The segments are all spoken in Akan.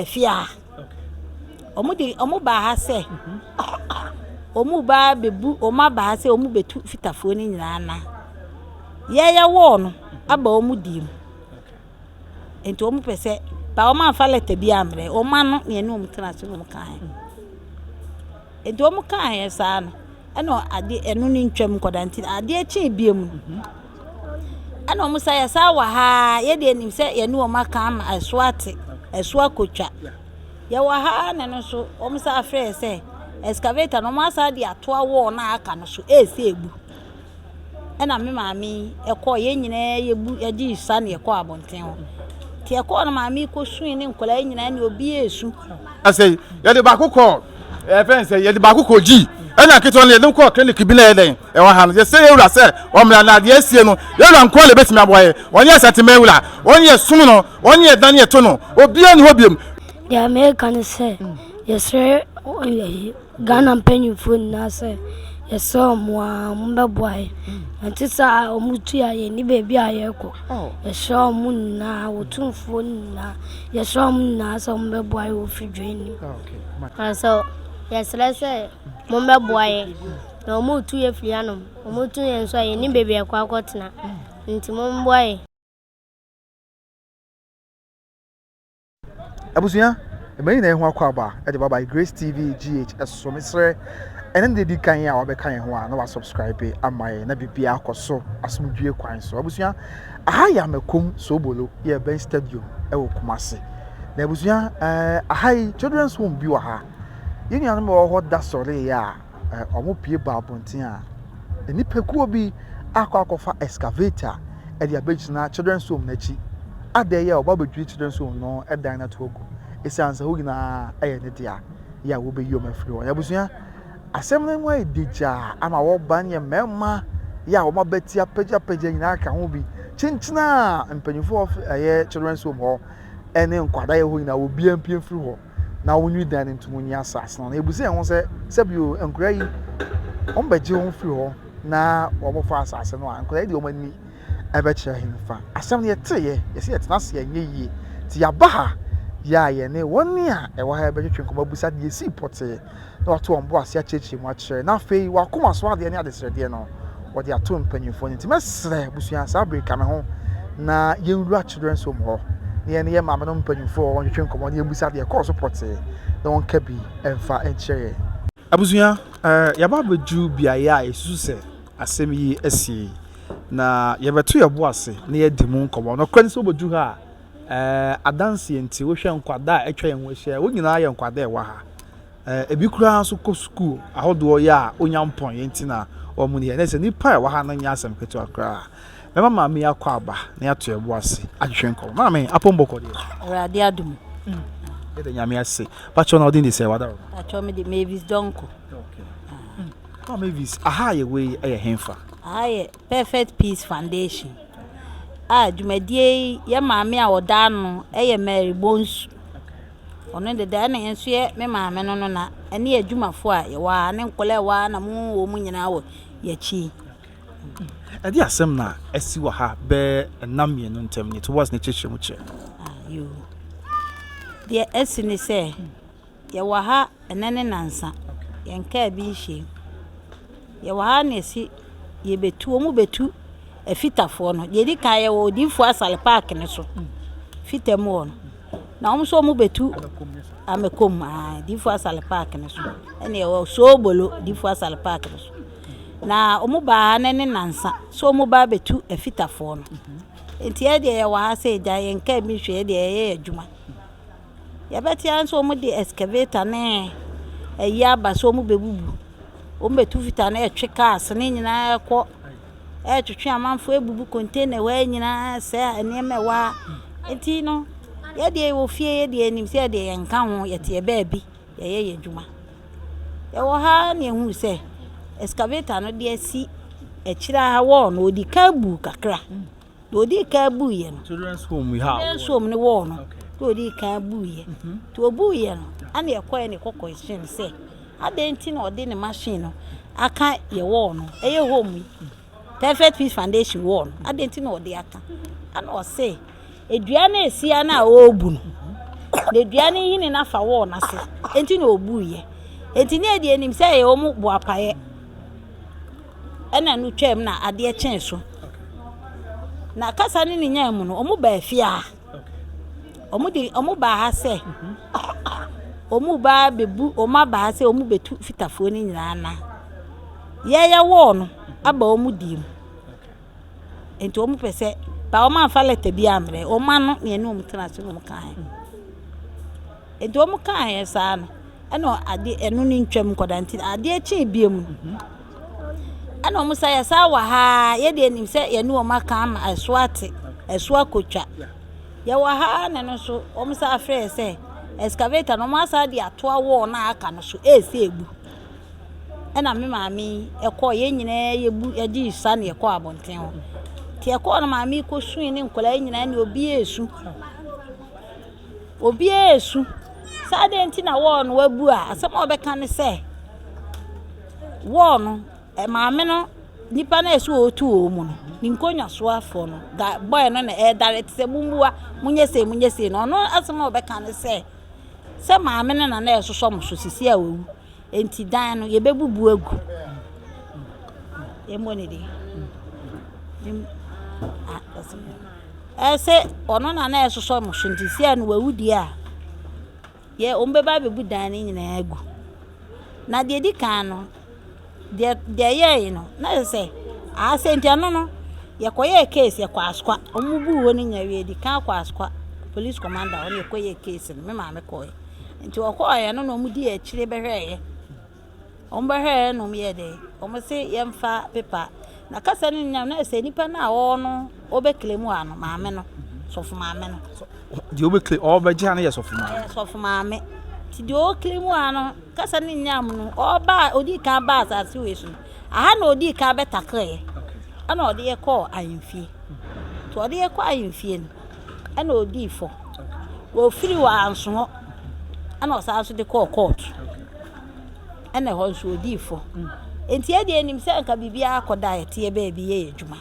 Fie ha. Wɔn de wɔn baa ha sɛ wɔn ba abɛbu wɔn aba ha sɛ wɔn bɛtu fitafoɔ no nyinaa na yɛyɛ wɔɔ no aba wɔn die mu. Nti wɔn pɛ sɛ ba wɔn amfa lɛtɛ bi ammrɛ wɔn ano na yɛne wɔn tena ase na wɔn kaeɛ. Nti wɔn kaeɛ saa no ɛna ade ɛno no ntwam nkɔda nti adeɛ kyee biom no ɛna wɔn sɛ yɛsan wɔ ha yɛ deɛ nim sɛ yɛne wɔn aka ama ɛso ate ɛso akotwa yɛwɔ ha na ɛno nso wɔn san afrɛ yɛ sɛ excavator no wɔn asan de atoa wɔɔ no a aka no so ɛresi ebu Ɛna me maame yi ɛkɔɔ yɛn nyinaa yɛbu yɛgye sa na yɛkɔɔ abɔnten hɔ nti ɛkɔɔ no maame yi kɔsui ne nkwadaa yi nyinaa ne obi esu. Asɛ yɛde baako kɔɔ ɛfɛn sɛ yɛde baako kɔɔ gyi ɛna ketewa no yɛde kɔɔ clinic bi na yɛ dɛn ɛwɔ ha no yɛsɛ yɛwura sɛ ɔmmra na adeɛ asie no yɛwura nkoa na ɛbɛtumi aboa yɛ ɔnyɛ asatema wura ɔnyɛ som no ɔnyɛ dan yɛ to no obiara ni hɔ biom. Deɛ meka ne sɛ yɛsrɛ Ghana mpanyinfoɔ nyinaa sɛ yɛsrɛ wɔn ara wɔn bɛboa yɛn. Ɛnte saa a wɔn tu a yɛnni baabi a yɛrekɔ. Yɛsrɛ wɔn nyinaa, otumfoɔ nyinaa, yɛsrɛ wɔn nyinaa sɛ wɔn bɛboa yɛn wɔ fidua no mu. Nanso yɛsrɛ sɛ mommɛboa yɛn na wɔretu yɛn firi hanom. Wɔtu yɛn nso a yɛnni baabi a yɛkɔ akɔtena nti mommoa yɛn. Abusua, mma nyinaa ho akwaaba de ba by Grace TV GH so. Mesrɛ, ɛne ne di kan a wabɛka yɛn ho a na wasubscribe ama yɛn na biribiara akɔ so asomdwie kwan so. Abusua, aha yɛ Amakom Sobolo yɛ bɛn stadium ɛwɔ Kumasi. Na abusua, eh, aha yi children's home bi wɔ ha. Yɛn nuanom wɔ hɔ da sɔre yɛ a Wɔpue ba abɔnten a, nnipakuo bi akɔ akɔfa excavator de abɛgyina children's home no akyi. Adɛn yi a wɔba abɛdwiri children's home no dan no ato agu. Ɛsiane sɛ hɔ nyinaa yɛ ne dea yɛ a wɔbɛyi wɔn afiri hɔ. Abusua, asɛm no mu ayɛ digyaa ama wɔba ne mmarima yɛ a wɔn abati apagyapagya nyinaa ka ho bi. Kyenkyena a mpanyinfoɔ ɛyɛ children's home hɔ ne nkwadaa yɛ hɔ nyinaa obiara mpue mfiri hɔ. na wonyi dan no ntom nyi asaase no. Na yɛbisa hɛn ho sɛ, sɛbi o, nkura yi, wɔbɛgye hɔn firi hɔ na wɔbɔfa asaase no a, nkura yi de wɔn ani bɛkyerɛ henfa? Asɛm no yɛteeɛ, yɛsɛ yɛtena ase a ɛnyɛ yie. Nti yɛaba ha yɛ a yɛne wɔn a ɛwɔ ha bɛtwetwe nkɔmmɔ abisa deɛ ɛsii pɔtee na wɔato wɔn bo ase akyerɛkyerɛ mu akyerɛ, na afei wɔn akoma so adeɛ ne adesrɛdeɛ no, wɔde ato mpanyimfoɔ no. Nti mɛsrɛ abusua saa bere ka me ho na yɛnwura Children's Home hɔ na yɛne yɛn maamenom mpanyimfoɔ wɔ hɔ ntwetwe nkɔmmɔ na yɛmmisa deɛ ɛkɔɔ so pɔtee na wɔnka bi mfa nkyerɛ yɛn. Abusua, yɛaba abɛduru beaeɛ a yɛsusu sɛ asɛm yi asi, na yɛbɛto yɛn bo ase na yɛadi mu nkɔmmɔ. Nokorɛ ne sɛ wobɛduru ha a, adanseɛ nti, wohwɛ nkwadaa a atwa yɛn ho ahyia, wɔn nyinaa yɛ nkwadaa a ɛwɔ ha. Ebi koraa nso kɔ sukuu ahodoɔ yɛ a onya mpɔn nti na wɔn ni ha. Na sɛ nipa a ɛwɔ ha no nyɛ asɛm ketewa koraa. Mɛma maame yi akɔ aba na yɛato yɛn bo ase ahwehwɛ nkɔmmɔ. Maame, apɔm bɔkɔ deɛ. Awurade adom. Yɛda Nyame ase. Pakyɛw na ɔden de sɛ wada. Pakyɛw me de Mavis Donko. Okay. Mm. Mavis, aha yɛ wei ɛyɛ henfa? Aha yɛ Perfect Peace Foundation a dwumadie yi yɛ maame a ɔda ano yɛ Mary Bonsu. Ɔno deda ɛna yɛn nso yɛ me maame no no na ɛne yɛ adwumafoɔ a yɛwɔ ha ne nkwadaa a ɛwɔ ha na mo wɔ mu nyinaa wɔ yɛakyi. Ɛde asɛm na asi wɔ ha bɛɛ nna mmienu ntam ni to was ne kyerɛkyerɛ mu kyerɛ. Ayo. Deɛ asi ne sɛ yɛwɔ ha ɛnɛ ne nansa yɛn kaa bi nhyɛ mu. Yɛwɔ ha na yɛsi yɛbɛtu wɔn bɛtu afitafoɔ no. Deɛ ɛdi kan yɛwɔ Odiyifoɔ Asare park no so fita mu hɔ no. Na wɔn nso wɔbɛtu Amakom ae Odiyifoɔ Asare park no so. Ɛna yɛwɔ Soobolo Odiyifoɔ Asare park no so. Na wɔn baa ha no ne nansa sɛ wɔn ba abɛtu afitafoɔ no. Nti yɛn deɛ yɛwɔ ha sɛ gya yɛn kaa bi nhwɛ yɛn deɛ yɛyɛ yɛn adwuma. Yɛbɛte ara nso wɔde excavator ne ayi aba sɛ wɔbɛbubu. Wɔbɛtu fitaa no ɛretwe cars ne nyinaa kɔ. Ɛretwetwe amanfoɔ abubu container wɔ ha nyinaa sɛe nneɛma ɛwɔ ha. Nti no, yɛn deɛ yɛwɔ fie yɛn deɛ yɛnim sɛ yɛn deɛ yɛnka ho yɛte yɛn baabi yɛyɛ yɛn adwuma. Yɛwɔ ha ara na yɛhuu sɛ excavator no de asi akyire ha wall no ɔdi kan buu kakra. Deɛ ɔdii kan buiɛ no. Children's home yi ha. Children's home no wɔɔ no. Deɛ ɔdii kan buiɛ. Mhm. Nti ɔbuiɛ no, ɛna ɛkɔɛ ne kɔkɔ ɛhyɛn sɛ, adɛn nti na ɔde ne machine no aka yɛ wɔɔ no, ɛyɛ home yi. Perfect Peace Foundation wɔɔ no, adɛn nti na ɔde aka? Ɛna ɔse, edua no esia no a ɔrebu no, Na dua no nhini no afa wɔɔ no ase, enti na ɔbuiɛ. Enti ne yɛdeɛ nim sɛ ɛyɛ wɔn boapayɛ. Ɛna no twaam na adeɛ kyee so. Na kasa ne ne nyaa mu no, wɔn baa fie ha. Wɔn de wɔn baa ha sɛ wɔn ba abɛbu wɔn aba ha sɛ wɔn bɛtu fitafoɔ no nyinaa na yɛyɛ wɔɔ no aba wɔn die mu. Nti wɔn pɛ sɛ ba wɔn amfa lɛtɛ bi ammrɛ wɔn ano na yɛne wɔn tena ase na wɔn kaeɛ. Nti wɔn kaeɛ saa no ɛna ade ɛno ne ntwam nkɔda nti adeɛ kyee biom no ɛna wɔn sɛ yɛsan wɔ ha yɛ deɛ nim sɛ yɛne wɔn aka ama ɛso ate ɛso akotwa yɛwɔ ha na ɛno nso wɔn san afrɛ yɛ sɛ excavator no wɔn asan de atoa wɔɔ no a aka no so ɛresi ebu ɛna me maame yi ɛkɔɔ yɛn nyinaa yɛbu yɛgye sa na yɛkɔɔ abɔnten hɔ nti yɛkɔɔ no maame yi kɔsui ne nkwadaa yi nyinaa ne obiara esu. Obiara resu. Sɛ adɛn nti na wɔɔ no abu a, asɛm a ɔbɛka ne sɛ, wɔɔ no, maame no, nipa no a ɛsɛ ɔretu wɔn mu no, ne nkonnwasoafoɔ no, da bɔe no na ɛredare te sɛ mommua, monyɛ sei, monyɛ sei. Na ɔno asɛm a ɔbɛka ne sɛ, sɛ maame no na na ɛsosɔ mo so sisi a wawu. Enti dan no, yɛbɛbubu agu. Yɛmmɔ ne din. Ɛsɛ ɔno na na ɛsosɔ mo so nti seɛ no wawu deɛ a, yɛ wɔn bɛba abɛbu dan no nyinaa agu. Na deɛ ɛdi kan no, deɛ deɛ ɛyɛeɛ no, na ɛsɛ sɛ aha nti ɛno no, yɛkɔyɛɛ case yɛkɔ Asokwa. Wɔn buu hɔ no nyinaa wie, yɛdi kan kɔ Asokwa police commander hɔ na yɛkɔyɛɛ case no, me maame kɔeɛ. Nti wɔkɔeɛ no na wɔdii akyire bɛhwɛeɛ. Wɔbɛhwɛɛ na wɔyɛɛ dɛ, wɔse yɛmfa paper na kasa no nyinaa na sɛ nipa no a ɔwɔ no ɔbɛkele mu a no maame no sɔfo maame no. Deɛ ɔbɛkele ɔbɛgye ano yɛ sɔfo maame. Ɛyɛ sɔfo maame nti deɛ ɔkele mu a no kasa no nyinaa mu no ɔba odii kan ba asase wei so no aha na odii kan bɛtakreɛ ɛna ɔde yɛ kɔɔ ahemfie nti ɔde yɛ kɔɔ ahemfie no ɛna odii fɔ wɔfiri wɔ anso hɔ ɛna ɔsan so de kɔɔ kɔɔto. Ɛna ɛhɔ nso ɔdii fɔ. Nti yɛ deɛ nim sɛ nka biribiara akɔda a yɛte yɛ baabi yɛ yɛ adwuma.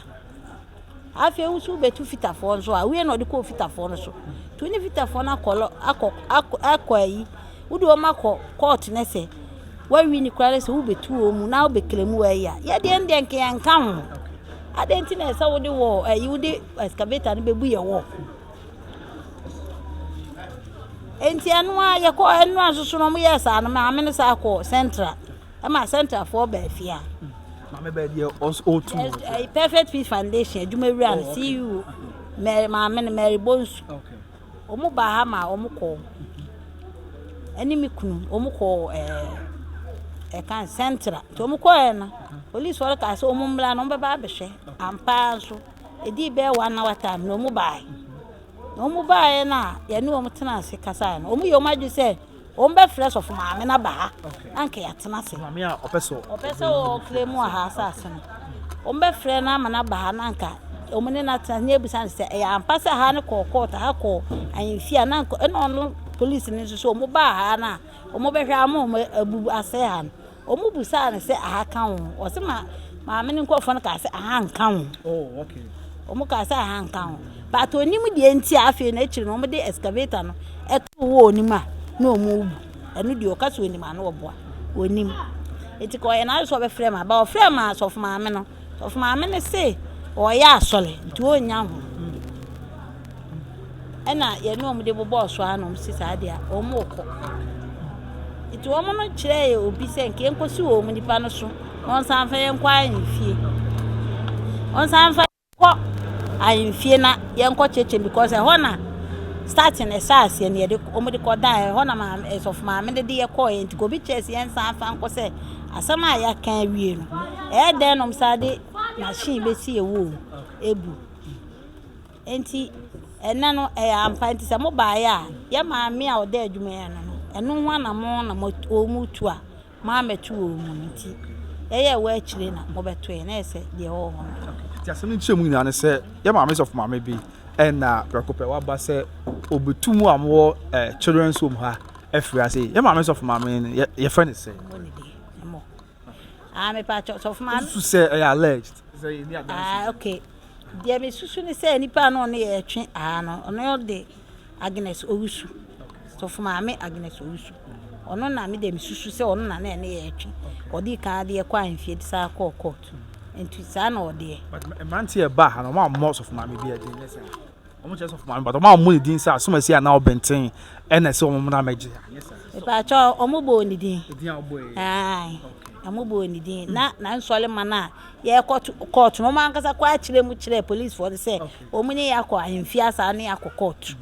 Afei wo nso wobɛtu fitafoɔ nso a, woyɛ na ɔde kɔɔ fitafoɔ no so. Nti wo ne fitafoɔ no akɔ akɔ akɔ akɔ ayi, wode wɔn akɔ kɔɔto no sɛ woawi ne koraa sɛ wobɛtu wɔn mu na wobɛkele mu ayi a, yɛ deɛ no deɛ nka yɛnka ho. Adɛn nti na ɛsɛ wode wɔ ayi wode excavator no bɛbu yɛ wɔ? Enti ɛno ara yɛkɔ ɛno ara nso so no wɔyɛɛ saa no maame no saa kɔɔ central ɛma centralfoɔ baa fie a. Maame bɛɛ deɛ ɔtu mu. Ɛyi Perfect Peace Foundation adwuma wura no CEO Mary maame no Mary Bonsu. Wɔn baa ha ma wɔn kɔɔ ɛne me kunu wɔn kɔɔ ɛɛ ɛka central nti wɔn kɔɛ no polisifoɔ no kaa sɛ wɔn mmra no wɔn bɛba abɛhwɛ ampa ara nso. Ɛdii bɛyɛ one hour time na wɔn baeɛ. Na wɔn baeɛ no a yɛne wɔn tenaa ase kasaeɛ no, wɔn yɛ wɔn adwene sɛ wɔn bɛfrɛ sɔfo maame no aba ha na anka yɛatena ase. Maame a ɔpɛ sɛ ɔpɛ sɛ ɔkle mu wɔ ha asase no, wɔn bɛfrɛ no ama no aba ha na anka wɔn ne no atena ase na yɛabisa no sɛ ɛyɛ ampa sɛ ha no kɔɔ court, ha kɔɔ ahemfie a na anka ɛna ɔno polisi no nso so wɔn baa ha no a wɔn bɛhwɛ ama wɔn abubu asɛe ha no. Wɔbisaa no sɛ aha ka ho. Ɔse ma maame no nkurɔfoɔ no kaa sɛ aha nka ho. Oh, okay. Wɔn kaa sɛ aha nka ho. But onim deɛ nti a afei no akyiri no wɔn de excavator no ɛto wɔ onim a na wɔn rebu. Ɛno deɛ ɔka sɛ onim ano ɔboa. Onim. Nti ka ɔyɛ n'ade sɛ ɔbɛfrɛ ma. Ba ɔfrɛ ma sɔfo maame no. Sɔfo maame no se ɔyɛ asɔre nti ɔnnya ho. Ɛna yɛne wɔn de bobɔɔ so ara na wɔn si saa deɛ a wɔn rekɔ. Nti wɔn no kyerɛɛ yɛ obi sɛ nka yɛnkɔsi wɔn nipa no so na ɔnsan mfa yɛn nkɔ ahemfie. Ɔnsan mfa yɛn nkɔ ahemfie na yɛnkɔ kyekyɛ because ɛhɔ na starting ɛhyɛ aseɛ no yɛde wɔn de kɔ dan ɛhɔ na maame ɛsɔfo maame no de yɛ kɔɔ yɛ nti obi kyerɛ sɛ yɛnsan mfa nkɔ sɛ asɛm a yɛaka awie no ɛyɛ dɛn na wɔn san de machine bɛsi yɛ wɔ ebu. Enti ɛnnɛ no, ɛyɛ ampa. Enti sɛ mobaeɛ a, yɛn maame a ɔda adwuma yi ano no, ɛno ho anammɔn na wɔretu a moammɛto wɔn mu no nti, yɛyɛɛ wɔ akyire na mobɛtoeɛ. Na ɛyɛ sɛ deɛ ɛwɔ hɔ no. Nti asɛm no nkyerɛmu nyinaa ne sɛ, yɛn maame sɔfo maame bi ɛna prɛko pɛ waba sɛ ɔbɛtu mu a mowɔ eh, children's home ha afiri ase. Yɛn maame sɔfo maame no, yɛfrɛ no sɛ? Mmɔ ne din, mmɔ. Ah, mepa sɔfo maame. Wosusu sɛ ɛyɛ alleged? Sɛ yɛnni adanse. Ah, okay. Deɛ mesusu ne sɛ nipa a na ɔne yɛ retwe aa no, ɔno de Agnes Owusu. Sɔfo Maame Agnes Owusu. Ɔno na me deɛ mesusu sɛ ɔno na na ɛne yɛ retwe. Ɔdii kan de yɛ kɔ ahemfie de saa kɔɔ court. Nti saa na ɔdeɛ. But mmeranteɛ ɛbaa ha no, wɔn ammɔ Sɔfo Maame bi din, nyɛ saa? Wɔn kyerɛ Sɔfo Maame but wɔn ammɔ ne din sɛ asomasi anaa ɔbɛnten ɛna ɛsɛ wɔn mmra mmɛgye ha, nyɛ saa? Mepaakyɛw, wɔn bɔɔ ne din. Edin a wɔbɔɔ yɛ? Ae, wɔn bɔɔ ne din. Na na nsɔre ma no a yɛrekɔ court no, wɔn ankasa kɔ akyerɛ mu kyerɛɛ policefoɔ no sɛ wɔn ne yɛ akɔ ahemfie asaa ne akɔ court.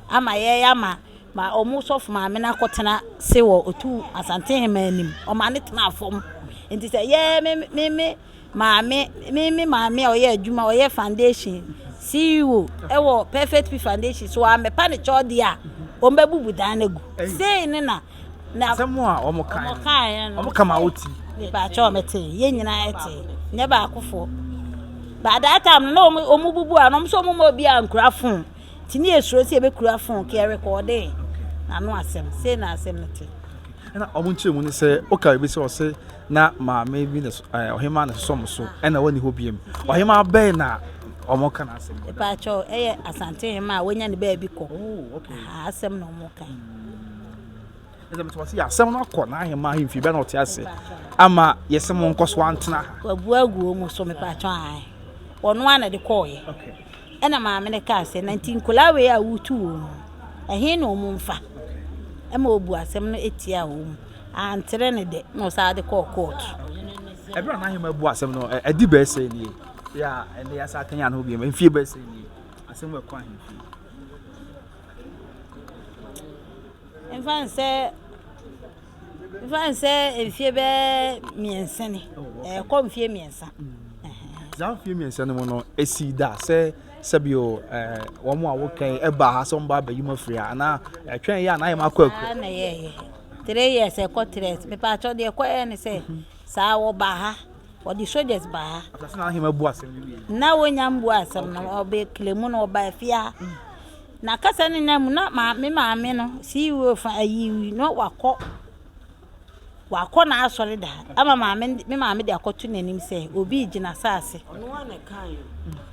Ama yɛyɛ ama Ma wɔn sɔfo maame no akɔtena se wɔ Otu Asantehemmaa anim. Ɔma no tenaa fam. Nti sɛ yɛ me me me maame me me maame a ɔyɛ adwuma ɔyɛ foundation CEO ɛwɔ Perfect Peace Foundation so amɛpa ne kyɛw deɛ a wɔn bɛbubu dan no agu. Sei ne na na asɛm a wɔn kan no wɔn kama woti. Nipa kyɛw wɔn te yɛn nyinaa te nyɛ baakofoɔ. By that time no na wɔn bubu a na wɔn nso wɔn ma obi a nkura phone. Nti ne yɛsuro sɛ yɛbɛkura phone ka yɛrekɔɔde n'ano asɛm. Sei na asɛm no te. Ɛna wɔn nkyerɛmu ne sɛ woka biribi sɛ ɔse na maame bi na ɔhemaa na ɛsosɔ mo so ɛna wɔnni hɔ biom. Ɔhemaa bɛn na wɔn ka n'asɛm? Epaakyɛw ɛyɛ Asante hemaa a wanya ne baabi kɔ. Oh, okay. Aha, asɛm na wɔn ka. Ɛsɛ mete wɔse asɛm no akɔ n'ahemaa ahemfie bɛn na ɔte ase ama yɛsɛ mo nkɔ so antena ha. Wabu agu wɔn so mepaakyɛw ae. Wɔn ara na de kɔɔeɛ. Okay. Ɛnna maame no kaa sɛ, Na nti nkwadaa wei a woretu wɔn no, ɛhe na wɔmfa? Ɛma ɔbuu asɛm no tiaa wɔn. Antere no dɛ, na ɔsan de kɔɔ kɔɔto. Ɛberɛ a n'ahemmaa bu asɛm no, ɛdi bɛyɛ sɛ nie. Yɛ a ɛnɛ yɛasa akanyan ho bio, mfie bɛyɛ sɛ nie. Asɛm wɔ ɛkɔ ahemfie. Mfa nsɛ Mfa no sɛ mfie bɛyɛ mmiɛnsa ni. Ɛrekɔ mfie mmiɛnsa. Saa mfie mmiɛnsa no mu no, esi da sɛ sɛbio ɛɛ wɔn a wɔkɛn ɛba ha sɛ wɔn ba abɛyi mu afiri ha anaa ɛtwɛn yɛ anaa yɛ ma akɔ akura. Saa na ɛyɛɛyɛ. 3 years ɛkɔ 3 years. Mepatwɔ deɛ ɛkɔyɛ ne sɛ saa wɔba ha wɔde soldiers ba ha. Asase na ahema bu asɛm no wie. Na wonya mbu asɛm no ɔbɛ kile mu na ɔba afie ha. Na kasa no nyinaa mu na me maame no CEO fa ayi no wakɔ wakɔ n'asɔre da ama maame me maame de akɔto n'anim sɛ obi gyina saase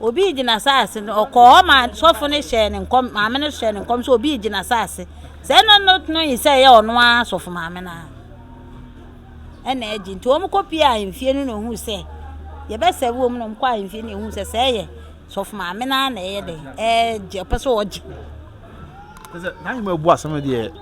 obi gyina saase no ɔkɔɔ hɔ ma sɔfo no hyɛɛ ne nkɔm maame no hyɛɛ ne nkɔm sɛ obi gyina saase sɛ ɛno no no yi sɛ ɛyɛ ɔno ara sɔfo maame no ara ɛna agye nti wɔn kɔ pie ahemfie no na ohuu sɛ yɛbɛsɛ wɔn na wɔn kɔ ahemfie no na ehuu sɛ sɛ ɛyɛ Sɔfo maame no ara na ɛyɛ dɛn ɛgye ɔpɛ sɛ ɔgye. Sɛ n'ahema bu asɛm no deɛ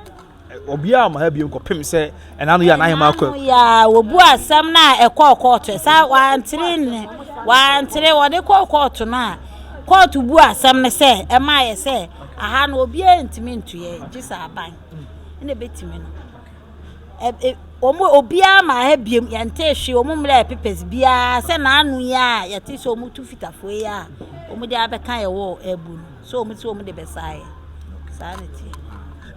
obiara ma ha bio nkɔpem sɛ ɛna no yɛ n'ahema akɔ. Ɛna no yɛ a wɔbu asɛm no a ɛkɔɔ kɔɔto sɛ wantere ne wantere wɔde kɔɔ kɔɔto no a kɔɔto bu asɛm no sɛ ɛma yɛ sɛ aha no obiara ntumi ntoyɛ gye sɛ aban ɛna ɛbɛtumi no. Wɔn obiara ma ha biem yɛntee hwee wɔn mmerɛ papers biara sɛ n'ano yi a yɛte sɛ wɔn tu fitafoɔ yi a wɔn de abɛka yɛ wɔ ɛbu no sɛ wɔn sɛ wɔn de bɛsa yɛ saa na ɛteɛ.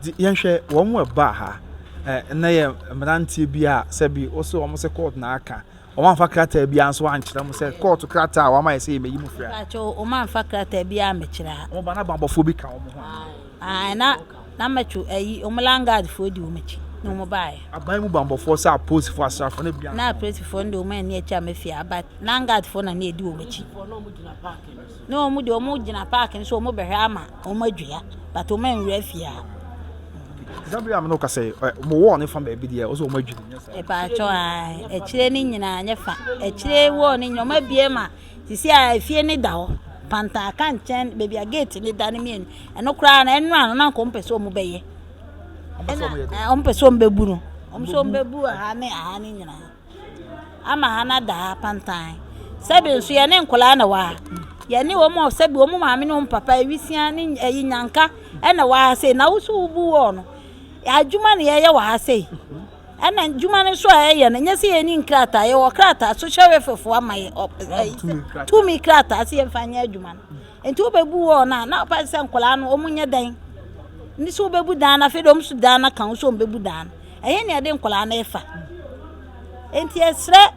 Nti yɛnhwɛ wɔn mu ɛbaa ha ɛnna yɛ mmeranteɛ bi a sɛbi wɔsɛ wɔn sɛ court na aka wɔn amfa krataa biara nso ankyerɛ mo sɛ kɔɔto krataa a wɔama yɛ sɛ yɛmɛyi mo firi ha. Mpakyɛw wɔn amfa krataa biara ammɛkyerɛ ha. Wɔn ba na banbɔfoɔ bi ka wɔn ho anaa? Ae na na mɛtwo ayi wɔn landguard foɔ di wɔn akyi na wɔn baeɛ. Aban mu banbɔfoɔ sɛ apolisifoɔ asraafoɔ na bia. Na apolisifoɔ no deɛ wɔn anni akyi ammɛfie ha but landguard foɔ na na ɛdi wɔn akyi. Na wɔn deɛ wɔn gyina park no so wɔn bɛhwɛ ama wɔn adwira but wɔn anwura fie ha. Saa bere a me ne wo kasa yi, mo wɔɔ ne fa baabi deɛ, wo sɛ wɔn adwiri nyɛ saa. Ɛpaakyɛw ae, akyire ne nyinaa nyɛ fa. Akyire wɔɔ ne nyinaa wɔn abue ma sisi a efie ne da hɔ. Pantan aka nkyɛn baabi a gate ne da ne mmienu. Ɛno koraa no ɛno ano na nka wɔn pɛ sɛ wɔn bɛyɛ. Ɛna wɔn pɛ sɛ wɔn bɛbu no. Wɔn sɛ wɔn bɛbu aha ne aha ne nyinaa. Ama ha no ada ha pantan. Sɛbi nso yɛne nkwadaa na ɛwɔ ha. Yɛne wɔn a sɛbi wɔn maame ne wɔn papa awisia ne ɛyi nyanka ɛna ɛwɔ ha sei. Na wo nso wobu wɔn no. Adwuma na yɛyɛ wɔ ha sei. Ɛna adwuma no nso a yɛyɛ no nyɛ sɛ yɛni nkrataa. Yɛwɔ krataa social welfare foɔ ama yɛ tumi krataa sɛ yɛmfa nyɛ adwuma no. Nti wobɛbu wɔn no a na wopɛ sɛ nkwadaa no wɔn nyɛ dɛn? Ne sɛ wobɛbu dan no afei de wɔn nso dan no aka ho sɛ wɔn bɛbu dan no. Ɛhe na yɛde nkwadaa no refa? Enti yɛsrɛ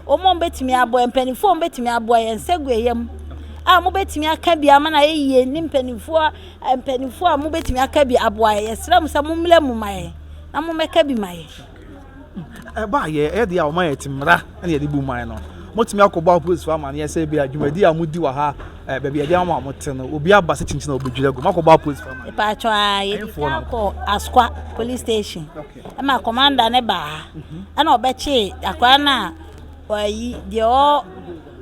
wɔn a wɔbɛtumi aboa, mpanimfoɔ a wɔbɛtumi aboa yɛn nsa gu yɛn yam a mobɛtumi aka bi ama no ayɛ yie ne mpanimfoɔ mpanimfoɔ a mobɛtumi aka bi aboa yɛn. Yɛsrɛ mo sɛ mommrɛ mu ma yɛn na mommɛka bi ma yɛn. Ɛbaa yɛ ɛyɛ deɛ a wɔn ayɛ te mmara na yɛde bu man no. Motumi akɔbɔ apolisifoɔ amaneɛ sɛ bi a dwumadi a modi wɔ ha Baabi a yɛde ama a wɔte no, obi aba sɛ kyinkyin a ɔbɛdwiri agu. Moakɔbɔ apolisifoɔ amanneɛ? Mepaakyɛw aa, yɛdi kan kɔ Asokwa police station ɛma commander no baa ha ɛna ɔbɛkyee akwadaa no a ɔyi deɛ ɔ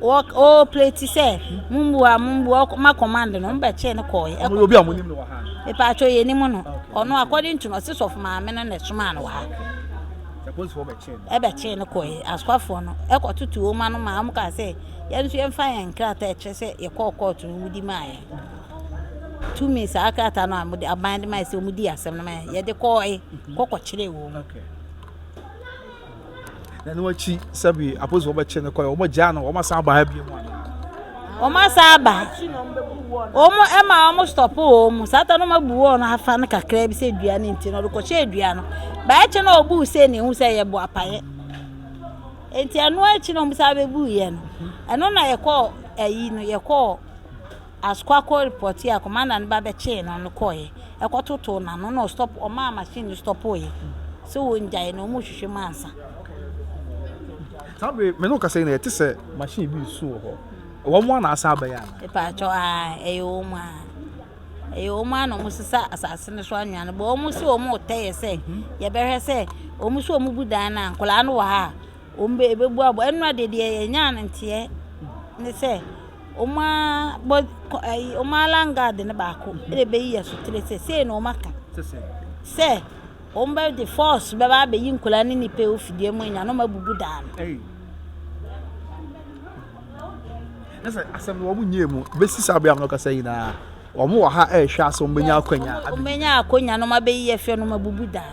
wɔ ɔɔpleti sɛ mommua mommua ɔma command no wɔbɛkyee no kɔɔɛ. Ɔmo yɛ obi a monim no wɔ ha? Mepaakyɛw yɛnim no. Ɔno according to no ɔse sɔfo maame no na ɛsomaa no wɔ ha. Apolisifoɔ bɛkyee no? Ɛbɛkyee no kɔɔɛ. Asokwafoɔ no ɛkɔtoto wɔn ano maa wɔn kaa sɛ Yɛn nso yɛmfa yɛn nkrataa a ɛkyerɛ sɛ yɛkɔɔ kɔɔto no wɔdi maa yɛn. Tumi saa krataa no a wɔde aban de maa sɛ wɔdi asɛm no maa yɛn. Yɛde kɔɔe kɔkɔkyerɛɛ wɔn. Na ɛno akyi sɛbi apolisifoɔ bɛkye no kɔɛ wɔn gyaa no wɔn asan aba ha bio mu anaa? Wɔn asan aba. Wɔn ɛma wɔn stɔpo wɔn saa ta no wɔn abu wɔn afa no kakra bi sɛ dua no nti no ɔde kɔhyɛ dua no. Bɛɛkye na ɔbuu sɛ na ehu sɛ yɛ bɔ apayɛ. Enti ɛno akyi na wɔsan bɛbuiɛ no, ɛno na yɛkɔɔ ayi no, yɛkɔɔ Asokwa kɔ repɔte a commander no ba bɛkyee no no kɔeɛ, ɛkɔtotoo n'ano na ɔstop, ɔmaa machine no stɔpoeɛ sɛ wɔngyae no, wɔrehwehwɛ mu ansa. Saa bere me ne wo kasa yi na yɛte sɛ machine bi resu wɔ hɔ. Wɔn a na asan abɛyɛ anaa? Mepaakyɛw, ae, ɛyɛ wɔn a. Ɛyɛ wɔn ara na wɔsesa asase no so anwea no. But wɔn se wɔn retɛ yɛ sɛ yɛbɛhwɛ sɛ wɔn se wɔn bu dan no a nkwadaa no wɔ ha a wɔn bɛ ɛbɛbu abɔ. Ɛno deɛ deɛ yɛnyaa no nteɛ ne sɛ wɔn ara bɔ ɛyi wɔn ara landguard no baako ɛna ɛbɛyi yɛ sotire sɛ sei na wɔn aka sɛ wɔn bɛ de force bɛba abɛyi nkwadaa ne nnipa ɛwɔ fidua mu nyinaa na wɔn abubu dan no. Na sɛ asɛm no wɔn nyɛɛ mu bɛsi saa bere a wɔkasa nyinaa wɔn wɔ ha ɛrehwɛ asɛ wɔn bɛnya akwanya. Wɔn bɛnya akwanya na wɔn abɛyi afie na wɔn abubu dan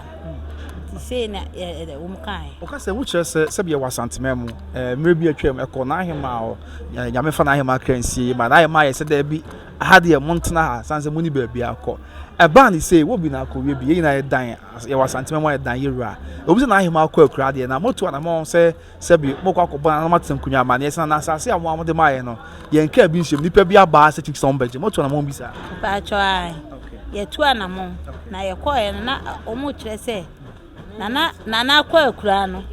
nti sei na yɛ wɔn kae. Wɔka sɛ wokyerɛ sɛ sɛbi ɛwɔ Asanteman mu ɛɛ mmerɛ bi atwam ɛkɔ n'ahema hɔ ɛɛ nyame fa n'ahema akra nsie ma n'ahema ayɛ sɛ daabi aha deɛ mo ntena ha san sɛ mo ni baabi akɔ ɛbaa ne sei wɔ bi na akɔwie bi yɛn nyinaa yɛ dan yɛwɔ Asanteman mu ayɛ dan yɛwura obi sɛ n'ahema akɔ akura deɛ na motu anamɔn sɛ Sɛbi, mokɔ akɔbɔ nananom atena nkonnwa amanneɛ sɛ, na asase a mo ara mode maeɛ no, yɛn kaa bi nhyɛ mu, nnipa bi aba ha sɛ kyinkyini sɛ wɔbɛgye. Moatu anammɔn bi saa? Mpakyɛw, ae. Yɛatu anammɔn. Na yɛkɔeɛ no, na wɔrekyerɛ sɛ Nana, Nana akɔ akuraa no,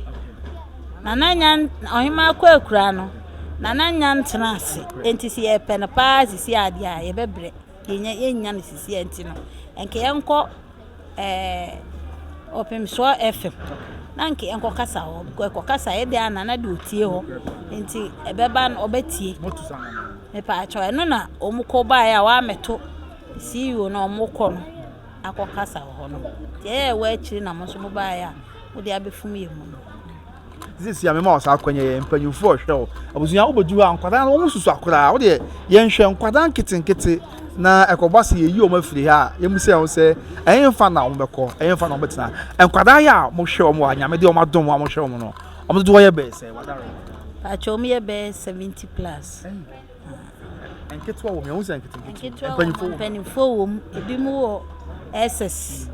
Nana nya, Ɔhemaa akɔ akuraa no, Nana nya ntena ase. Enti sɛ yɛpɛ no paa sisi a deɛ a, yɛbɛbrɛ. Yɛnya, yɛnnya no sisi a nti no, nka yɛnkɔ. ɛɛ Ɔpemsoɔ FM na nka yɛnkɔkasa hɔ because ɛkɔkasa yɛ deɛ a Nana de ɔtie hɔ nti ɛbɛba no ɔbɛtie. Mepaakyɛw ɛno na wɔn kɔ baeɛ a wɔamɛto CEO na wɔn kɔ no akɔkasa wɔ hɔ no. Nti ɛyɛ ɛwɔ akyiri na mo nso mo baeɛ a mode abɛfum yɛn mu no. Sisi a mema wɔ saa akwanya yɛ mpanyinfoɔ ɔhwɛ wo abusua wobɛdu hɔ a nkwadaa no wɔn susu akoraa wo deɛ yɛnhwɛ nkwadaa nketenkete na ɛkɔba sɛ yɛyi wɔn afiri ha a yɛmu sɛ wɔn sɛ ɛyɛ na wɔn bɛkɔ ɛyɛ nfa na wɔn bɛtena nkwadaa yɛ a mohwɛ wɔn a nyame de wɔn adom wɔn a mohwɛ wɔn no wɔn dodoɔ yɛ bɛyɛ sɛ wadare. Pàtó wɔn yɛ bɛyɛ 70 plus. Nketewa wɔ mu, yɛn ho sɛ nketenkete. Nketewa wɔ mu, mpanimfoɔ wɔ mu, ebi mu wɔ SS,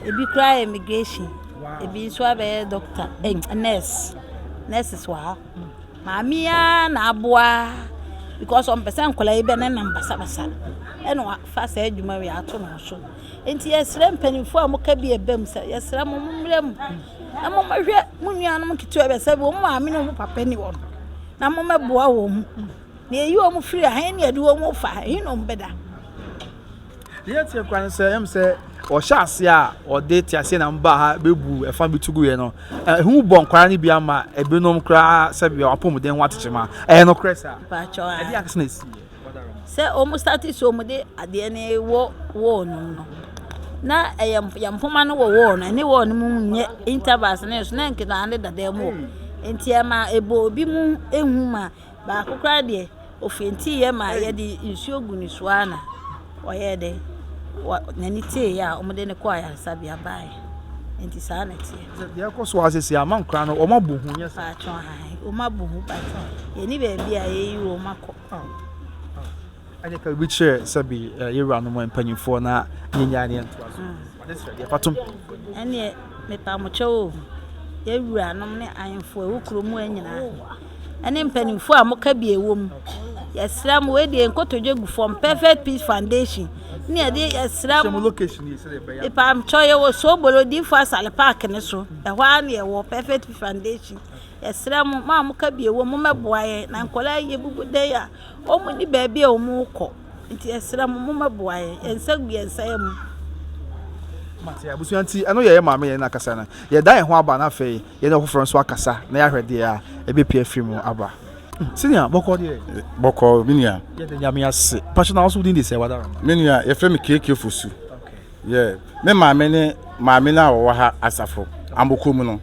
ebi koraa yɛ immigration, ebi nso abɛyɛ doctor, eh, nurse, nurses wɔ ha. Maame yi ara na aboa because ɔmpɛ sɛ nkwadaa yi bɛnenam basabasa ɛna wafa saa adwuma wei ato ne ho so. Nti yɛsrɛ mpanimfoɔ a wɔka bi ɛba mu sɛ yɛsrɛ mo mommrɛ mu na mommɛhwɛ mo nuanom nketewa bi sɛ wɔn maame ne wɔn papa ni hɔ no. Na mommɛboa wɔn. Na yɛyi wɔn firi ha, he ne yɛde wɔn fa, he na wɔn bɛda. Deɛ ɛteɛ koraa ne sɛ, ɛm sɛ ɔhyɛ ase a ɔde teaseɛnam baa ha bɛbu ɛfa bi to guiɛ no, ɛho bɔ nkwadaa no bi ama ebinom koraa sɛbi wɔn apɔmuden ho atekyema. Ɛyɛ nokorɛ saa? Mpakyɛw a. Ɛdeɛ ankasa na ɛsiiɛ? Sɛ wɔn starte sɛ wɔn de adeɛ no wɔ wall no mu no, na ɛyɛ yɛn mpoma no wɔ wall no ɛne wall no mu nyɛ intervals no so na nketewa no deda mu hɔ. Nti ɛma ɛbɔ obi mu ehu ma baako koraa deɛ ofentiiɛ ma yɛde nsuo gu ne so ara na ɔyɛɛ dɛ n'ani teeɛ a wɔde no kɔɔ ayaresabea baeɛ. Nti saa na ɛteɛ. Deɛ ɛkɔ so ara seesei ama nkwadaa no wɔn abɔ hu nyɛ saa? Paatwɔ ae wɔn abɔ hu but yɛnni baabi a yɛyi wɔn akɔ. Ɛne ka biribi kyerɛ sɛbi yɛ wuranom mpanyinfoɔ na yɛnyaa ne yɛntoa so. Ɔde srɛ deɛ fa to mpanyinfoɔ. Ɛneɛ mepa mo kyɛw o, yɛ wuranom ne ahemfo a ɛwɔ kuro mu ha nyinaa ɛne mpanyinfoɔ a moka bi ɛwɔ mu. Yɛsrɛ mo wei deɛ nkotodwe gu fam Perfect Peace Foundation. Ne yɛde yɛsrɛ mo. Mepakyɛw yɛwɔ Sobolo Odiyifo Asare Park no so. Ɛhɔ ara na yɛwɔ Perfect Foundation. Yɛsrɛ mo, mo a moka bi wɔ mu, mommɛboa yɛn. Na nkwadaa yi yɛbubu dan a, wɔnni baabi a wɔrekɔ. Nti yɛsrɛ mo, mommɛboa yɛn. Yɛn nsa gu yɛn nsa mu. Mate abusua nti ɛno yɛ yɛ maame yɛn akasa no yɛda yɛn ho aba na afei yɛne ɔfoforɔ nso akasa na yɛahwɛ deɛ a ɛbɛpie afiri mu aba. Senior, bɔkɔɔ deɛ? Bɔkɔɔ, me nua. Yɛda Nyame ase. Pacho na wo nso wo din de sɛ wadara? Me nua, yɛfrɛ me KK Fosu. Yeah, me maame ne maame no a wɔwɔ ha asafo Amboko mu no.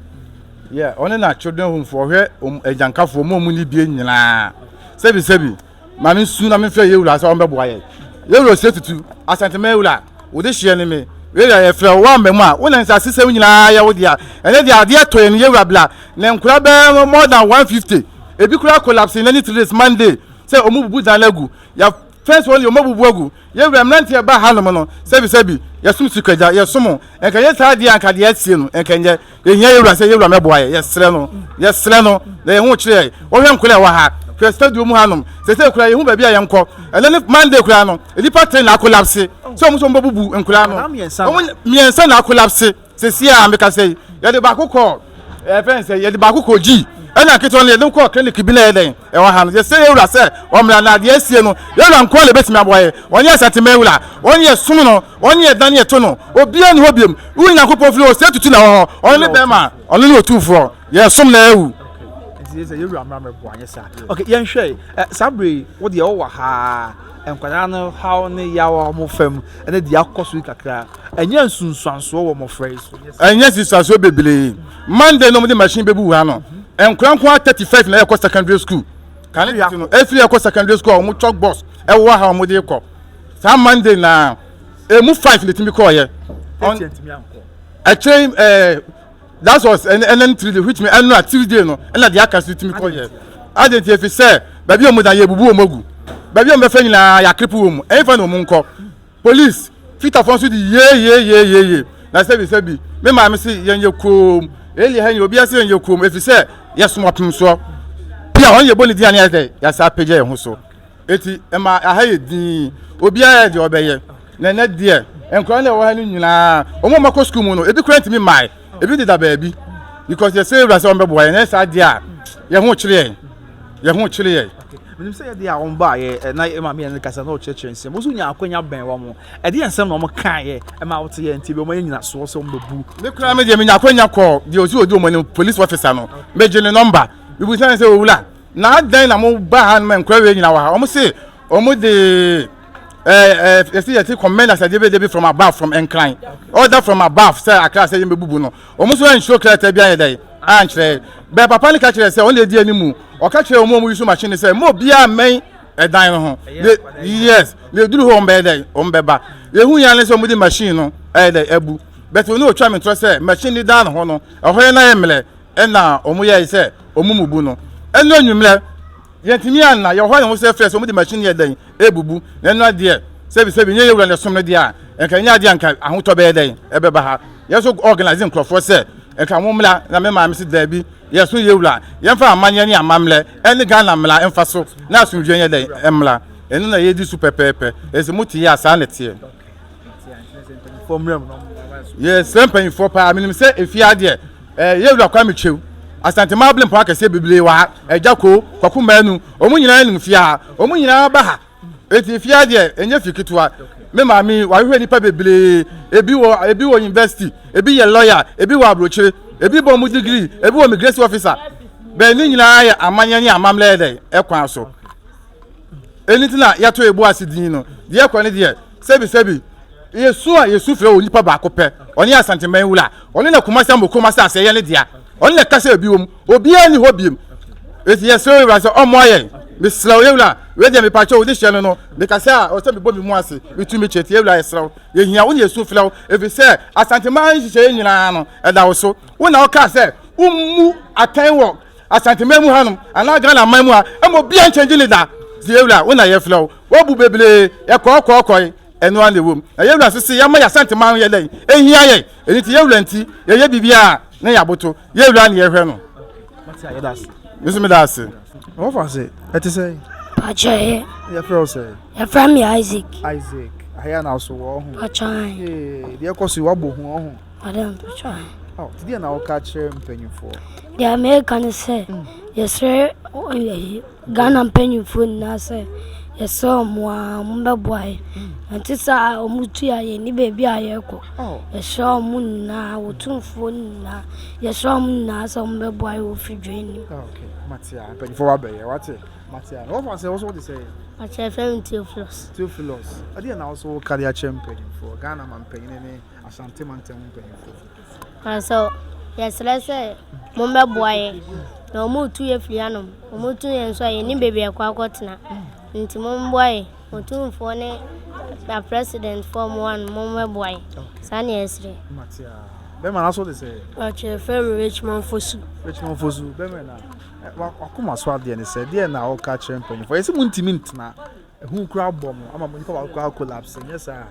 Yeah, ɔne na children home foɔ ɔhwɛ agyankafoɔ mu a wɔn ni bie nyinaa. Sɛbi sɛbi. Ma me nsu na memfrɛ yɛn wura sɛ ɔmmɛboa yɛn. Yɛn wura Osei Tutu, Asanteman wura, wo de hyeɛ ne me. Wei deɛ yɛfrɛ wo, woamma mu a, wo na nsasesɛm nyinaa yɛ wo dea. Ɛnnɛ deɛ adeɛ tɔ yɛn yɛn wura bla, na nkura bɛyɛ more than 150, ebi koraa collapse nnɛ ne 3 days, Monday, sɛ wɔn bubu dan no agu. Yɛ fence wɔn deɛ wɔn abubu agu. Yɛn wura mmeranteɛ ɛba hanom no, sɛbi sɛbi, yɛsom Sikagya, yɛsom wo. Nka yɛ saa deɛ a nka deɛ asie no, nka nyɛ. Yɛhia yɛn wura sɛ yɛn wura mɛboa yɛ. Yɛsrɛ no, yɛsrɛ no na yɛn ho kyerɛ yɛn. Wɔhwɛ nkwadaa ɛwɔ ha, hwɛ stadium mu hanom. Sɛsɛ koraa yɛhu baabi a yɛnkɔ. Ɛnɛ ne Monday koraa no, nnipa ten na akolapse. Sɛ wɔn nso wɔn bɛbubu nkwadaa no. Wɔn mmiɛnsa na akolapse. Sɛsi a mekasa yi, yɛde baako kɔ ɛfɛn sɛ yɛde baako kɔ G. Ɛna ketewa no yɛde kɔ clinic bi na ɛyɛ dɛn ɛwɔ ha no. Yɛsrɛ yɛn wura sɛ ɔmmra na adeɛ asie no. Yɛn wura nkoa na ebetumi aboa yɛn. Ɔnyɛ Asanteman wura. Ɔnyɛ som no. Ɔne yɛ dane yɛto no, obiara nni hɔ biom. Wo Nyankopɔn firi hɔ, sɛ tutu na wɔ hɔ. Ɔno ne bɛrima, ɔno ne otumfoɔ. Yɛsom na awu. Nti sɛ yɛwura mmra mɛboa nyɛ saa. Ok, yɛnhwɛ eh, saa bere yi, wo deɛ wowɔ ha, nkwadaa no haw ne yaw a wɔn fam ne deɛ akɔ so yi kakra, ɛnyɛ nsunsuansoɔ wɔ mmɔfra yi so? Ɛnyɛ nsunsuansoɔ bebree. Monday na wɔde machine bɛbu ha no, nkwadaa nko ara 35 na ɛkɔ secondary school. Kane tete no, ɛfiri ɛkɔ secondary school a wɔn chalk box ɛwɔ ha wɔn de kɔ. Saa Monday na emu 5 na etumi kɔɔyɛ. Ɛkyɛn ɛɛ that was ɛnɛ ne 3 day which mean ɛnura Tuesday no ɛna deɛ aka so tumi kɔɔyɛ. Adi nti efi sɛ baabi a wɔn da yɛ bubu wɔn agu. Baabi a wɔn bɛfɛ nyinaa yɛ akiripu wɔn mu. Ɛnfa na wɔn nkɔ. Police fitafoɔ nso di yeeyeeyeeye na sɛbi sɛbi me maame se yɛn yɛ koom. Eli ha nyɛ obiara se yɛn yɛ koom efi sɛ yɛsom ɔpem soɔ. Pia wɔn yɛ bɔ ne din a ne yɛ sɛ yɛasa apagya yɛn ho so. Eti ɛma aha yɛ dinn. Obiara yɛ deɛ ɔbɛyɛ. Na ɛnɛ deɛ, nkwadaa no a ɛwɔ ha no nyinaa, wɔn a wɔakɔ sukuu mu no, ebi koraa ntumi mmae. Ebi deda baabi. Because yɛsɛ Awurade sɛ ɔmbɛboa yɛn. Ɛnyɛ saa deɛ a, yɛn ho kyere yɛn. Yɛn ho kyere yɛn. Menim sɛ yɛde a wɔn baeɛ na yɛ maame yɛn no kasa na ɔkyerɛkyerɛ nsɛm. Wɔn nso nya akwanya bɛn wɔn. Ɛdeɛ nsɛm na wɔn kaeɛ ɛma wɔte yɛn nti bi wɔn ayɛ nyinasoɔ sɛ wɔn bɛbu. Me koraa me deɛ menya akwanya kɔɔ deɛ ɔsi ɔdi wɔn anim police officer no. Megye ne nɔmba. Mebisa no sɛ owura Na adɛn na mo ba ha no ma nkura wei nyina wɔ ha? Wɔn se wɔn de ɛɛ ɛɛ yɛsi yɛsi command asɛdeɛ bi de bi from above from Nkran order from above sɛ Accra sɛ yɛn bɛ bubu no. Wɔn nso ɛnsuo krataa bi ayɛ dɛ ankyerɛ. Bɛɛ papa no ka kyerɛ sɛ wɔn de edi anim ɔka kyerɛ wɔn a wɔn yi so machine sɛ mo obiara mmɛn ɛdan no ho. De yes na eduru hɔ wɔn bɛyɛ dɛ wɔn bɛba. Ehu yɛn ne sɛ wɔn de machine no ɛyɛ dɛ abu. Bɛtɛ wɔn otwa mi ntorɔ sɛ machine ne dan ho no ɛhɔ yɛ na yɛ mmerɛ. Ɛna wɔn yɛe sɛ wɔn mu bu no. Ɛno anwummerɛ, yɛntumi anna, yɛwɔ hɔ a yɛn ho sɛ frɛ sɛ wɔn de machine yɛ dɛn ɛrebubu. Na ɛno adeɛ, sɛbi sɛbi, nyɛ yɛn wura na ɛsom no deɛ a, nka ɛnyɛ adeɛ a nka ahotɔ bɛyɛ dɛn ɛbɛba ha. Yɛn nso organise nkurɔfoɔ sɛ nka wɔn mmra, na me maame se daabi, yɛsom yɛn wura, yɛmfa amanneɛ ne amammerɛ ɛne Ghana mmara mfa so na asomdwoeɛ nyɛ dɛn ɛmmra. Ɛno na yɛdi so pɛpɛɛpɛ. Ɛsɛ mote yɛ a saa na ɛteɛ. Yɛsrɛ mpanyinfoɔ paa menim sɛ efie adeɛ ɛɛ yɛ wura Kwame Kyew Asante Mable mpɔn akɛseɛ bebree wɔ ha Agya Koo Kwaku Manu wɔn nyinaa nim fie ha wɔn nyinaa ba ha eti efie adeɛ ɛnyɛ fi ketewa me maame wahwehwɛ nipa bebree ebi wɔ ebi wɔ university ebi yɛ lawyer ebi wɔ aburokyire ebi bɔ mu degree ebi wɔ immigration officer bɛn ne nyinaa yɛ amanyɛ ne amammerɛ yɛ dɛ ɛkwan so. Ɛno nti na yɛato yɛn bo ase din no. Deɛ ɛkɔ ne deɛ, sɛbisɛbi, yɛsu a yɛsu frɛ onipa baako pɛ, ɔne Asanteman wura, ɔno na Kumasi Amokom asase yɛ ne dea, ɔno na ɛkasa ebi wɔ mu, obiara nni hɔ biem. Enti yɛsrɛ owura sɛ ɔmmoa yɛn. Mesrɛ wo yɛwura, wei deɛ mepakyɛ wo de hyɛ no no, mekasa a ɔsɛ mebɔ me mu ase, metu me kyɛ, nti yɛwura yɛsrɛ wo, yɛhia wo na yɛsu frɛ wo, ɛfiri sɛ Asanteman nhyehyɛeɛ nyinaa no, ɛda wo so. Wo na wokaa sɛ wommu atɛn wɔ Asanteman mu hanom anaa Ghana man mu ha ɛma obiara nkyɛngye ne da. Sɛ yɛwura wo na yɛfrɛ wo. Woabu bebree, yɛkɔɔ kɔɔ kɔe, ɛno ara na ɛwom. Na yɛwura nso se yɛmma yɛn Asanteman yɛ dɛn? Ɛhia yɛn. Ɛno nti yɛwura nti yɛyɛ biribiara a na yɛaboto. Yɛwura na yɛhwɛ no. Me nso meda ase. Wɔfa ase, ɛte sɛn? Pakyɛ yɛ. Yɛfrɛ wo sɛn? Yɛfrɛ me Isaac. Isaac. Aha yi a na so wɔ ɔho. Mpakyɛw. Ee, deɛ ɛkɔ so yi wabɔ hu ɔho. Madam mpakyɛw. Oh, ti deɛ na wɔka kyerɛ mpanyinfoɔ. Deɛ meka ne sɛ yɛsrɛ Ghana mpanyinfoɔ nyinaa sɛ yɛsrɛ wɔn a wɔn bɛboa yɛn. Ɛnte saa a wɔn tu a yɛnni baabi a yɛrekɔ. Yɛsrɛ wɔn nyinaa, Otumfoɔ nyinaa, yɛsrɛ wɔn nyinaa sɛ wɔn bɛboa yɛn wɔ fidua no mu. Okay, mate a mpanyinfoɔ wa bɛyɛ wate mate a na wɔfa sɛ wɔsɔ wɔde sɛ. Akyerɛ fɛn mi Theophilus. Theophilus, ɛdeɛ na wɔsɔ wɔka de akyerɛ mpanyinfoɔ Ghana ma mpanyin ne Asante mantam mpanyinfoɔ. Nanso yɛsrɛ sɛ mommɛboa yɛn, na wɔretu yɛn afiri hanom. Wɔtu yɛn nso a, yɛnnim baabi a yɛkɔ akɔtena. Nti mommoa yɛn. Otumfoɔ ne aprɛsidɛntfoɔ a wɔwɔ ha no, mommɛboa yɛn. Saa na yɛsrɛ. Bɛma no aso de sɛ. Ɔkyerɛ fɛ me Richmond Fosu. Richmond Fosu bɛma na wakoma so adeɛ ne sɛ deɛ na ɔka kyerɛ mpanyinfoɔ yɛsɛ mo ntumi ntena Ehu koraa bɔ mo ama mo nipa baako koraa collapse nyɛ saa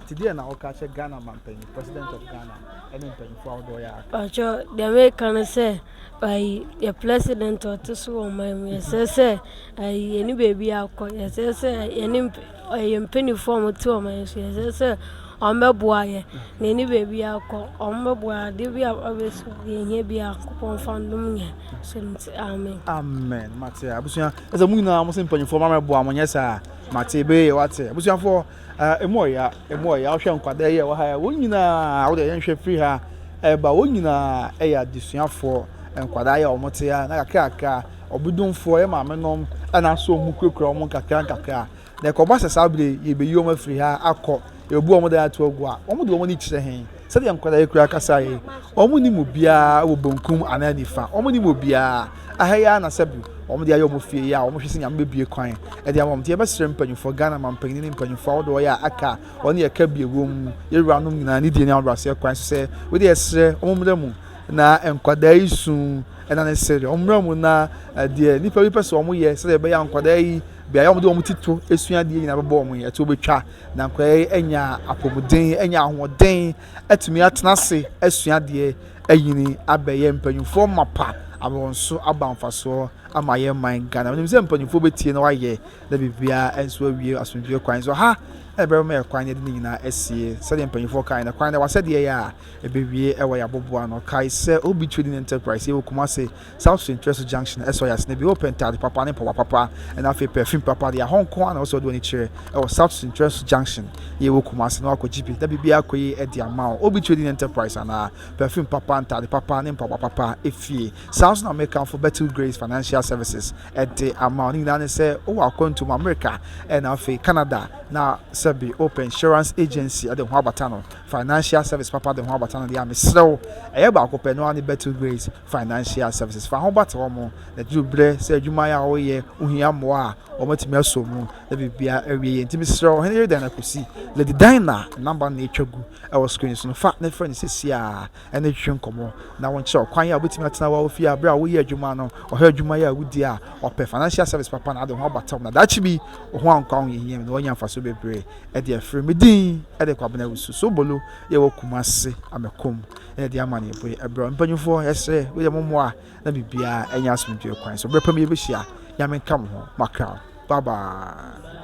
nti deɛ na woka kyerɛ Ghana mampanyin president of Ghana ɛne mpanyinfoɔ ahodoɔ yɛ aka. Pakyɛ deɛ meka ne sɛ ayi yɛ president a ɔte so wɔ ɔman mu yɛsrɛ sɛ ayi yɛne baabi akɔ yɛsrɛ sɛ yɛne ɛyɛ mpanimfoɔ a wɔte ɔman yi so yɛsrɛ sɛ wɔbɛboa yɛ na yɛne baabi akɔ wɔbɛboa yɛ adeɛ bi a ɛbɛsi yɛhia bi a Nyankopɔn mfa ndom yɛn so nti amen. Amen mate abusua ɛsɛ mo nyinaa mo se mpanyinfoɔ ma mɛboa mo nyɛ saa mate ebe yɛ wate abusuafoɔ ɛɛ emu ɔya emu ɔya wohwɛ nkwadaa yi a ɛwɔ ha yi wɔn nyinaa wode yɛn hwɛ firi ha ɛɛba wɔn nyinaa ɛyɛ adesuafoɔ nkwadaa yi a wɔn te ha na kakra kakra ɔbidonfoɔ yɛ maame nom ɛna aso wɔn kurakura wɔn nkakra nkakra Na ɛkɔba sɛ saa bere yi yebeyi wɔn afiri ha akɔ, yebebu wɔn dan ato agu a, wɔde wɔn ani kyerɛ he? Sɛdeɛ nkwadaa yi koraa kasa yi, wɔnnim obiara wɔ bonkum anaa nifa, wɔnnim obiara. Aha yi ara na sɛbi wɔde ayɛ wɔn fie yi a wɔhwɛ sɛ Nyame bɛbue kwan de ama wɔn. Nti yɛbɛsrɛ mpanyinfoɔ, Ghana manpanyin ne mpanyinfoɔ ahodoɔ yɛ a aka a wɔne yɛ ka bi wɔ mu, yɛn wuranom nyinaa ne die ne ahobrɛaseɛ kwan so sɛ wei deɛ yɛsrɛ wɔn mmra mu na nkwadaa yi su ɛna ne sere, wɔn mmra mu na deɛ nnipa bi pɛ sɛ wɔyɛ sɛdeɛ ɛbɛyɛ a nkwadaa yi Beaeɛ a wɔde wɔn ti to sua adeɛ nyinaa bɛbɔ wɔn yi, ɛtoɔ bɛtwa na nkwadaa yi anya apɔmuden, anya ahoɔden atumi atena ase asua adeɛ anyini abɛyɛ mpanimfoɔ mapa ama wɔn so aba mfasoɔ ama yɛn man Ghana. Menim sɛ mpanimfoɔ bɛtie na wɔayɛ na biribiara nso awie asomdwoeɛ kwan so. Ha na ɛbɛma yɛ kwan yɛde ne nyinaa asie sɛdeɛ mpanimfoɔ kae no kwan no wasɛdeɛ yɛ a ɛbɛwie ɛwɔ yɛ aboboa no. Kae sɛ Obi Trading Enterprise yɛwɔ Kumase South Centreso Junction ɛsɔ yɛ asene bi wopɛ ntaade papa ne mpaboa papa ɛna afei perfume papa deɛ ahɔ nko ara na wosɛ wode w'ani kyerɛ ɛwɔ South Centreso Junction yɛ wɔ Kumasi na wakɔ gye bi na biribiara akɔ yie ɛde ama wo Obi Trading Enterprise anaa perfume papa ntaade papa ne mpaboa papa efie saa nso na mekamfo Bethel Grace Financial Services ɛde ama wo ne nyinaa ne sɛ wowɔ akwantu mu America ɛna afei Canada na sɛbi wopɛ insurance agency ɛde ho abata no financial service papa de ho abata no deɛ a mesrɛ wo ɛyɛ baako pɛ no ara ne Bethel Grace Financial Services. Fa ho bata wɔn, na ɛduru berɛ sɛ adwuma yi a woyɛ wohia mmoa a, wɔatumi asɔ mu na biribiara awie yie. Nti mesrɛ wo, Ɔhene yere Diana Kwesi, Lady Diana number no na ɛtwa gu wɔ screen so no, fa na frɛ no seesei ara ne twetwe nkɔmmɔ na wɔnkyerɛ wo kwan a wobɛtumi atena wɔ fie a berɛ a woyɛ adwuma no, ɔhwɛ adwuma yi a wodi a, ɔpɛ financial service papa na ade ho abata wo na daakye bi wo ho ankɔ ahohiahia mu na woanya mfasoɔ bebree de afiri. Me din de Kwabena Wusu Sobolo, yɛwɔ Kumasi Amakom. na yɛde ama no yɛbɔ ɛbrɛ mpanyinfoɔ yɛsrɛ wei deɛ mo mmoa na biribiara ɛnyɛ asomdwoeɛ kwan so berɛ pɛ mu yɛbɛhyia Nyame nka mo ho makra bye bye.